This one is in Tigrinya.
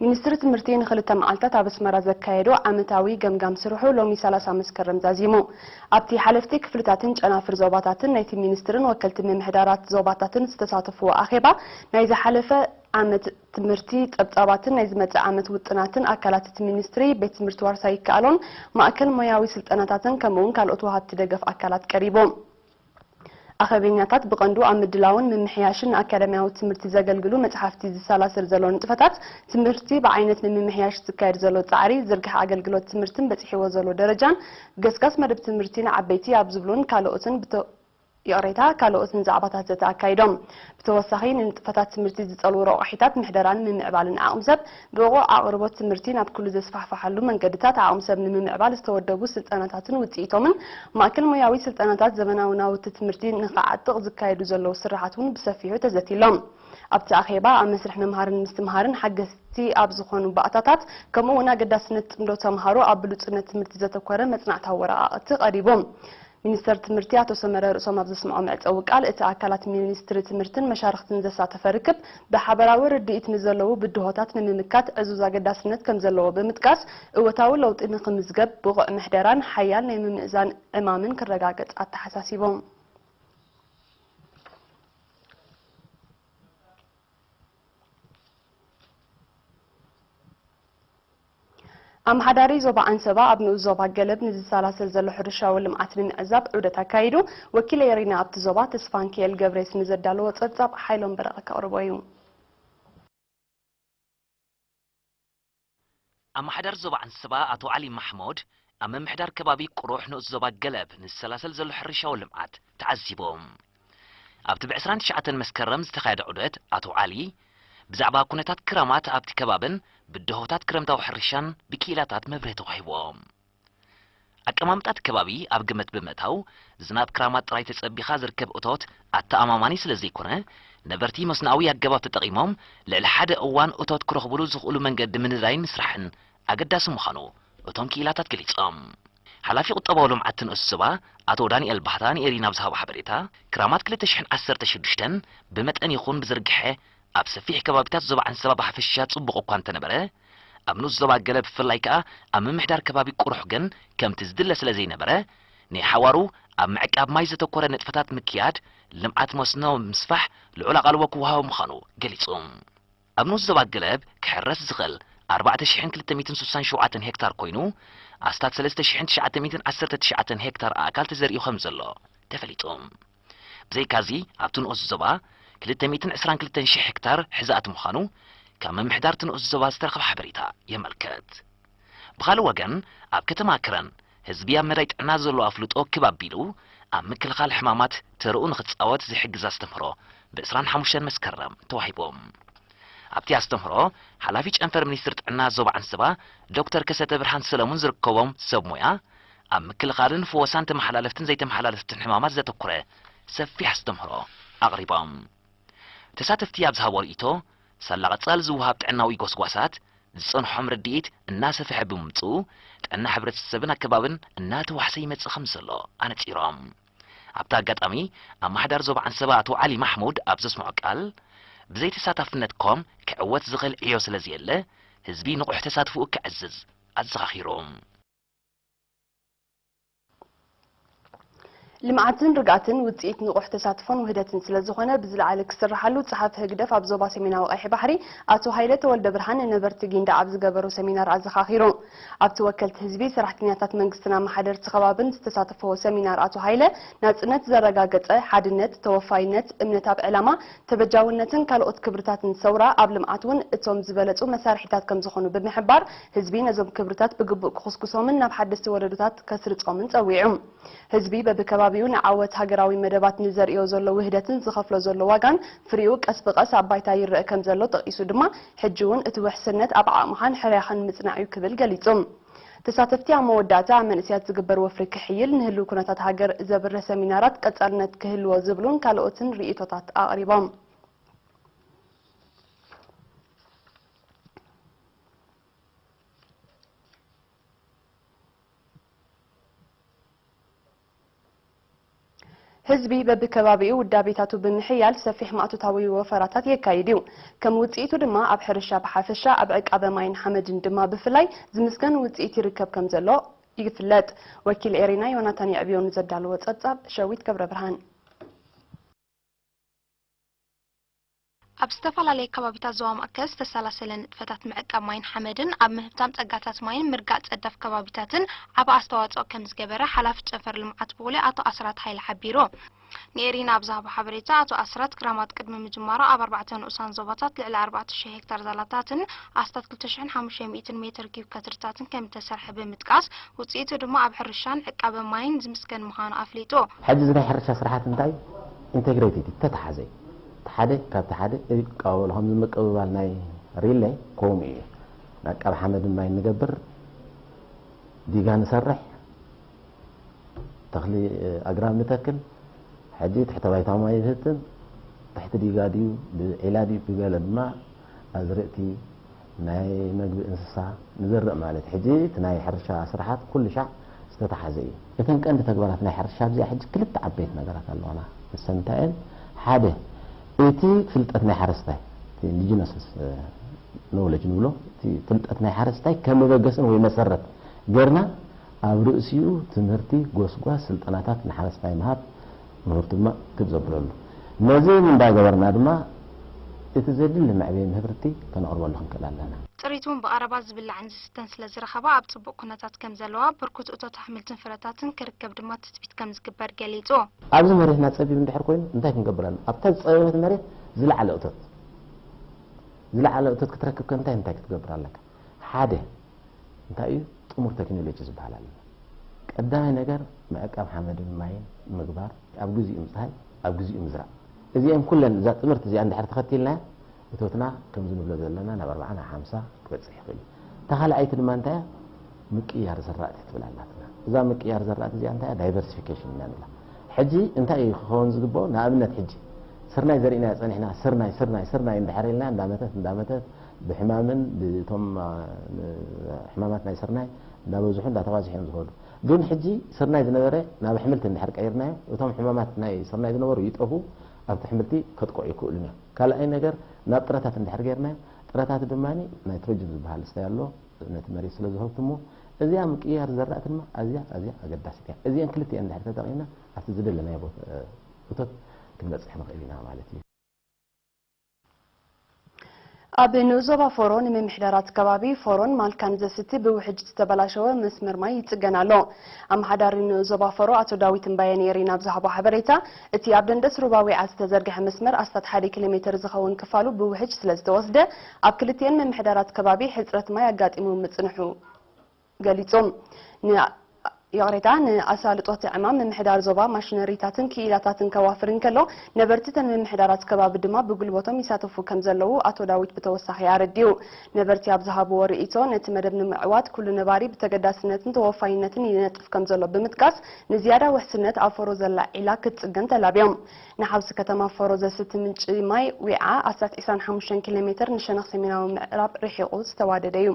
ሚኒስትሪ ትምህርቲ ንኽልተ መዓልታት ኣብ ኣስመራ ዘካየዶ ዓመታዊ ገምጋም ስርሑ ሎሚ ሰላሳ መስከረም ዛዚሙ። ኣብቲ ሓለፍቲ ክፍልታትን ጨናፍር ዞባታትን ናይቲ ሚኒስትርን ወከልቲ ምምሕዳራት ዞባታትን ዝተሳተፍዎ ኣኼባ፣ ናይ ዝሓለፈ ዓመት ትምህርቲ ጸብጻባትን ናይ ዝመጽእ ዓመት ውጥናትን ኣካላት እቲ ሚኒስትሪ፣ ቤት ትምህርቲ ዋርሳይ ይከኣሎን ማእከል ሞያዊ ስልጠናታትን ከምኡውን ካልኦት ወሃብቲ ደገፍ ኣካላት ቀሪቡ። ኣኼበኛታት ብቐንዱ ኣብ ምድላውን ምምሕያሽን ንኣካዳሚያዊ ትምህርቲ ዘገልግሉ መጽሓፍቲ ዝሰላሰል ዘሎ ንጥፈታት ትምህርቲ ብዓይነት ንምምሕያሽ ዝካየድ ዘሎ ጻዕሪ፣ ዝርግሐ ኣገልግሎት ትምህርትን በጺሕዎ ዘሎ ደረጃን፣ ገስጋስ መደብ ትምህርቲ ንዓበይቲ ኣብ ዝብሉን ካልኦትን ብተ-፣ ይቕሬታ፣ ካልኦትን ዛዕባታት ዘተ ኣካይዶም። ብተወሳኺ ንንጥፈታት ትምህርቲ ዝጸልዉ ረቋሒታት ምሕደራን ምምዕባልን ዓቕሚ ሰብ፣ ብቑዕ ኣቕርቦት ትምህርቲ ናብ ኩሉ ዘስፋሕፍሓሉ መንገድታት ዓቕሚ ሰብ ንምምዕባል ዝተወደቡ ስልጠናታትን ውጽኢቶምን፣ ማእከል ሞያዊ ስልጠናታት ዘመናዊ ናውቲ ትምህርቲ ንኽዓጥቕ ዝካየዱ ዘለዉ ስራሓት እውን ብሰፊሑ ተዘትይሎም። ኣብቲ ኣኼባ ኣብ መስርሕ ምምሃርን ምስትምሃርን ሓገዝቲ ኣብ ዝኾኑ ባእታታት፣ ከምኡ እውን ኣገዳስነት ጽምዶ ተምሃሮ ኣብ ብሉጽነት ትምህርቲ ዘተኮረ መጽናዕታዊ ወረቓቕቲ ቀሪቡ። ሚኒስተር ትምህርቲ ኣቶ ሰመረ ርእሶም ኣብ ዘስምዖ መዕጸዊ ቃል፣ እቲ ኣካላት ሚኒስትሪ ትምህርትን መሻርኽትን ዘሳተፈ ርክብ፣ ብሓበራዊ ርድኢት ንዘለዉ ብድሆታት ንምምካት ዕዙዝ ኣገዳስነት ከም ዘለዎ ብምጥቃስ፣ እወታዊ ለውጢ ንኽምዝገብ ብቑዕ ምሕደራን ሓያል ናይ ምምእዛን ዕማምን ክረጋገጽ ኣተሓሳሲቦም። ኣመሓዳሪ ዞባ ዓንሰባ ኣብ ንኡስ ዞባ ገለብ ንዝሰላሰል ዘሎ ሕርሻዊ ልምዓት ንምዕዛብ ዑደት ኣካይዱ። ወኪለይ ሪና ኣብቲ ዞባ ተስፋንኪኤል ገብሬስ ንዘዳለዎ ጸብጻብ ሓይሎም በረቐ ከቕርቦ እዩ። ኣመሓዳሪ ዞባ ዓንሰባ ኣቶ ዓሊ ማሕሙድ ኣብ ምምሕዳር ከባቢ ቁሩሕ ንኡስ ዞባ ገለብ ንዝሰላሰል ዘሎ ሕርሻዊ ልምዓት ተዓዚቦም። ኣብቲ ብ ዕስራን ትሽዓተን መስከረም ዝተኻየደ ዑደት ኣቶ ዓሊ ብዛዕባ ኩነታት ክራማት ኣብቲ ከባብን ብድሆታት ክረምታዊ ሕርሻን ብክኢላታት መብርሂ ተዋሂቦም። ኣቀማምጣ እቲ ከባቢ ኣብ ግምት ብምእታው፣ ዝናብ ክራማት ጥራይ ተጸቢኻ ዝርከብ እቶት ኣተኣማማኒ ስለ ዘይኮነ፣ ነበርቲ መስኖኣዊ ኣገባብ ተጠቒሞም ልዕሊ ሓደ እዋን እቶት ክረኽብሉ ዝኽእሉ መንገዲ ምንዳይን ምስራሕን ኣገዳሲ ምዃኑ እቶም ክኢላታት ገሊጾም። ሓላፊ ቁጠባዊ ልምዓት ንኡስ ዞባ ኣቶ ዳንኤል ባህታ ንኤሪና ኣብ ዝሃቦ ሓበሬታ፣ ክራማት ክልተ ሽሕን ዓሰርተ ሽዱሽተን ብመጠን ይኹን ብዝርግሐ ኣብ ሰፊሕ ከባቢታት ዞባ ዓንሰባ ብሓፈሻ ጽቡቕ እኳ እንተነበረ፣ ኣብ ንኡስ ዞባ ገለ ብፍላይ ከኣ ኣብ ምምሕዳር ከባቢ ቁሩሕ ግን ከምቲ ዝድለ ስለ ዘይነበረ፣ ናይ ሓዋሩ ኣብ ምዕቃብ ማይ ዘተኮረ ንጥፈታት ምክያድ፣ ልምዓት መስኖ ምስፋሕ ልዑል ኣቓልቦ ክወሃቦ ምዃኑ ገሊጹ። ኣብ ንኡስ ዞባ ገለብ ክሕረስ ዝኽእል ኣርባዕተ ሽሕን ክልተ ሚእትን ስሳን ሸውዓተን ሄክታር ኮይኑ፣ ኣስታት ሰለስተ ሽሕን ትሽዓተ ሚእትን ዓሰርተ ትሽዓተን ሄክታር ኣእካል ተዘሪኡ ከም ዘሎ ተፈሊጡ። ብዘይካዚ፣ ኣብቲ ንኡስ ዞባ ክልተ ሚእትን ዕስራን ክልተን ሽሕ ሄክታር ሕዛእቲ ምዃኑ ካብ ምምሕዳር እቲ ንኡስ ዞባ ዝተረኽበ ሓበሬታ የመልክት። ብኻልእ ወገን፣ ኣብ ከተማ ከረን ህዝቢ ኣብ መዳይ ጥዕና ዘለዎ ኣፍልጦ ክብ ኣቢሉ፣ ኣብ ምክልኻል ሕማማት ተርኡ ንኽጻወት ዝሕግዝ ኣስተምህሮ ብ ዕስራን ሓሙሽተን መስከረም ተዋሂቡ። ኣብቲ ኣስተምህሮ፣ ሓላፊ ጨንፈር ሚኒስትሪ ጥዕና ዞባ ዓንሰባ ዶክተር ከሰተ ብርሃን ሰለሙን ዝርከቦም ሰብ ሞያ፣ ኣብ ምክልኻልን ፈወሳን ተመሓላለፍትን ዘይተመሓላለፍትን ሕማማት ዘተኮረ ሰፊሕ ኣስተምህሮ ኣቕሪቦም። ተሳተፍቲ ኣብ ዝሃቦ ርእይቶ፣ ሳላ ቀጻሊ ዝወሃብ ጥዕናዊ ጎስጓሳት ዝጸንሖም ርድኢት እናሰፍሐ ብምምጽኡ፣ ጥዕና ሕብረተሰብን ኣከባብን እናተዋሕሰ ይመጽእ ከም ዘሎ ኣነጺሮም። ኣብቲ ኣጋጣሚ፣ ኣመሓዳሪ ዞባ ዓንሰባ ኣቶ ዓሊ ማሕሙድ ኣብ ዘስምዖ ቃል፣ ብዘይ ተሳታፍነትኩም ክዕወት ዝኽእል ዕዮ ስለ ዘየለ፣ ህዝቢ ንቑሕ ተሳትፎኡ ከዕዝዝ ኣዘኻኺሩ። ልምዓትን ርግኣትን ውጽኢት ንቑሕ ተሳትፎን ውህደትን ስለ ዝኾነ፣ ብዝለዓለ ክስርሓሉ ጸሓፊ ህግደፍ ኣብ ዞባ ሰሜናዊ ቀይሕ ባሕሪ ኣቶ ሃይለ ተወልደ ብርሃን ንነበርቲ ጊንዳዕ ኣብ ዝገበሮ ሰሚናር ኣዘኻኺሩ። ኣብቲ ወከልቲ ህዝቢ፣ ሰራሕተኛታት መንግስትን ኣመሓደርቲ ከባብን ዝተሳተፈዎ ሰሚናር ኣቶ ሃይለ፣ ናጽነት ዘረጋገጸ ሓድነት፣ ተወፋይነት፣ እምነት ኣብ ዕላማ፣ ተበጃውነትን ካልኦት ክብርታትን ሰውራ ኣብ ልምዓት እውን እቶም ዝበለጹ መሳርሒታት ከም ዝኾኑ ብምሕባር፣ ህዝቢ ነዞም ክብርታት ብግቡእ ክኹስኩሶምን ናብ ሓደስቲ ወለዶታት ከስርጾምን ጸዊዑ። ህዝቢ በብከባቢኡ ንዓወት ሃገራዊ መደባት ንዘርእዮ ዘሎ ውህደትን ዝኸፍሎ ዘሎ ዋጋን ፍሪኡ ቀስ ብቐስ ኣብ ባይታ ይረአ ከም ዘሎ ጠቒሱ ድማ፣ ሕጂ እውን እቲ ውሕስነት ኣብ ዓቕምኻን ሕርያኻን ምጽናዕ እዩ ክብል ገሊጹ። ተሳተፍቲ ኣብ መወዳእታ ኣብ መንእሰያት ዝግበር ወፍሪ ክሕይል፣ ንህልው ኩነታት ሃገር ዘብርህ ሰሚናራት ቀጻልነት ክህልዎ ዝብሉን ካልኦትን ርእይቶታት ኣቕሪቦም። ህዝቢ በብከባቢኡ ውዳቤታቱ ብምሕያል ሰፊሕ ማእቶታዊ ወፈራታት የካይድ እዩ። ከም ውጽኢቱ ድማ ኣብ ሕርሻ ብሓፈሻ፣ ኣብ ዕቃበ ማይን ሓመድን ድማ ብፍላይ ዝምስገን ውጽኢት ይርከብ ከም ዘሎ ይፍለጥ። ወኪል ኤሪና ዮናታን የዕብዮ ንዘዳለዎ ጸብጻብ ሸዊት ገብረ ብርሃን። ኣብ ዝተፈላለየ ከባቢታት ዞባ ማእከል ዝተሰላሰለ ንጥፈታት ምዕቃብ ማይን ሓመድን ኣብ ምህብታም ጸጋታት ማይን ምርጋእ ጸዳፍ ከባቢታትን ዓቢ ኣስተዋጽኦ ከም ዝገበረ ሓላፊ ጨንፈር ልምዓት ቡቕሊ ኣቶ ኣስራት ሃይለ ሓቢሩ። ንኤሪና ኣብ ዝሃቦ ሓበሬታ ኣቶ ኣስራት ክራማት ቅድሚ ምጅማሩ ኣብ ኣርባዕተ ንኡሳን ዞባታት ልዕሊ ኣርባዕተ ሽሕ ሄክታር ዛላታትን ኣስታት ክልተ ሽሕን ሓሙሽተ ሚእትን ሜትር ኪዩብ ከትርታትን ከም እተሰርሐ ብምጥቃስ ውጽኢቱ ድማ ኣብ ሕርሻን ዕቃበ ማይን ዝምስገን ምዃኑ ኣፍሊጡ። ሕጂ እዚ ናይ ሕርሻ ስራሓት እንታይ ኢንተግሬትድ እዩ፣ ተተሓዘ እዩ። እቲ ሓደ ካብቲ ሓደ ይቀባበሉ፣ ከምዚ ምቅብባል ናይ ሪሌ ከምኡ እዩ። ንዕቃብ ሓመድን ማይን ንገብር፣ ዲጋ ንሰርሕ፣ ተኽሊ ኣግራብ ንተክል። ሕጂ ትሕተ ባይታ ማይ ይህትም፣ ትሕቲ ዲጋ ድዩ ብዒላ ድዩ ብገለ ድማ ኣዝርእቲ ናይ መግቢ እንስሳ ንዘርእ ማለት። ሕጂ እቲ ናይ ሕርሻ ስራሓት ኩሉ ሻዕ ዝተተሓዘ እዩ። እተን ቀንዲ ተግባራት ናይ ሕርሻ ኣብዚኣ ሕጂ ክልተ ዓበይቲ ነገራት ኣለዋና። ንሰን እንታይ እየን? ሓደ፣ እቲ ፍልጠት ናይ ሓረስታይ፣ እቲ ኢንዲጂነስ ኖውለጅ ንብሎ፣ እቲ ፍልጠት ናይ ሓረስታይ ከም መበገስን ወይ መሰረት ጌርና ኣብ ርእሲኡ ትምህርቲ፣ ጎስጓስ፣ ስልጠናታት ንሓረስታይ ምሃብ፣ ምህርቱ ድማ ክብ ዘብለሉ። ነዚ እንዳገበርና ድማ እቲ ዘድሊ መዕበዪ ምህርቲ ከነቕርበሉ ክንክእል ኣለና። ጥሪቱን ብቐረባ ዝብላዕን ዝስተን ስለ ዝረኸባ ኣብ ጽቡቕ ኩነታት ከም ዘለዋ፣ ብርኩት እቶት ኣሕምልትን ፍረታትን ክርከብ ድማ ትጽቢት ከም ዝግበር ገሊጹ። ኣብዚ መሬትና ጸቢብ እንድሕር ኮይኑ እንታይ ክንገብር ኣለና? ኣብታ ዝጸበበት መሬት ዝለዓለ እቶት፣ ዝለዓለ እቶት ክትረክብ ከ እንታይ እንታይ ክትገብር ኣለካ? ሓደ እንታይ እዩ? ጥሙር ቴክኖሎጂ ዝበሃል ኣሎ። ቀዳማይ ነገር ምዕቃብ ሓመድን ማይን ምግባር፣ ኣብ ግዚኡ ምጽሃይ፣ ኣብ ግዚኡ ምዝራእ። እዚአን ኩለን እዛ ጥምርቲ እዚኣ እንድሕር ተኸቲልናያ እቶትና ከምዚ ንብሎ ዘለና ናብ ኣርብዓ ናብ ሓምሳ ክበጽሕ ይኽእል እዩ። እታ ካልኣይቲ ድማ እንታይ እያ? ምቅያር ዘራእቲ ትብል ኣላትና። እዛ ምቅያር ዘራእቲ እዚኣ እንታይ እያ? ዳይቨርሲፊኬሽን ኢና ንብላ። ሕጂ እንታይ እዩ ክኸውን ዝግብኦ? ንኣብነት ሕጂ ስርናይ ዘሪእናዮ ጸኒሕና ስርናይ ስርናይ ስርናይ እንድሕር ኢልና እንዳመተት እንዳመተት ብሕማምን ብቶም አ፣ ን- ሕማማት ናይ ስርናይ እንዳበዝሑ እንዳተባዝሑ እዮም ዝኸዱ። ግን ሕጂ ስርናይ ዝነበረ ናብ ኣሕምልቲ እንድሕር ቀይርናዮ እቶም ሕማማት ናይ ስርናይ ዝነበሩ ይጠፉ፣ ኣብቲ ኣሕምልቲ ከጥቅዑ ይክእሉን እዮም። ካልኣይ ነገር ናብ ጥረታት እንድሕር ገይርናዮ ጥረታት ድማ ናይትሮጅን ዝበሃል ስታይ ኣሎ ነቲ መሬት ስለ ዝህብትሞ እዚኣ ምቅያር ዘራእቲ ድማ ኣዝያ ኣዝያ ኣገዳሲት እያ። እዚአን ክልቲአን እንድሕር ተጠቒምና ኣብቲ ዝደለናዮ ቦታ እቶት ክንበጽሕ ንኽእል ኢና ማለት እዩ። ኣብ ንኡስ ዞባ ፎሮ ንምምሕዳራት ከባቢ ፎሮን ማልካን ዘስቲ ብውሕጅ ዝተበላሸወ መስመር ማይ ይጽገን ኣሎ። ኣመሓዳሪ ንኡስ ዞባ ፎሮ ኣቶ ዳዊት እምባየ ንኤሪና ኣብ ዝሃቦ ሓበሬታ፣ እቲ ኣብ ደንደስ ሩባ ዊዓ ዝተዘርግሐ መስመር ኣስታት ሓደ ኪሎ ሜተር ዝኸውን ክፋሉ ብውሕጅ ስለ ዝተወስደ፣ ኣብ ክልቲኤን ምምሕዳራት ከባቢ ሕጽረት ማይ ኣጋጢሙ ምጽንሑ ገሊጹ። ን- ይቕሬታ፣ ንኣሳልጦ እቲ ዕማም ምምሕዳር ዞባ ማሽነሪታትን ክኢላታትን ከዋፍር እንከሎ፣ ነበርቲ እተን ምምሕዳራት ከባቢ ድማ ብጉልበቶም ይሳተፉ ከም ዘለዉ ኣቶ ዳዊት ብተወሳኺ ኣረዲኡ። ነበርቲ ኣብ ዝሃብዎ ርእይቶ፣ ነቲ መደብ ንምዕዋት ኩሉ ነባሪ ብተገዳስነትን ተወፋይነትን ይነጥፍ ከም ዘሎ ብምጥቃስ፣ ንዝያዳ ውሕስነት ኣብ ፎሮ ዘላ ዒላ ክትጽገን ተላብዮም። ንሓውሲ ከተማ ፎሮ ዘስቲ ምንጪ ማይ ዊዓ ኣስታት ዕስራን ሓሙሽተን ኪሎ ሜተር ንሸነኽ ሰሜናዊ ምዕራብ ርሒቑ ዝተዋደደ እዩ።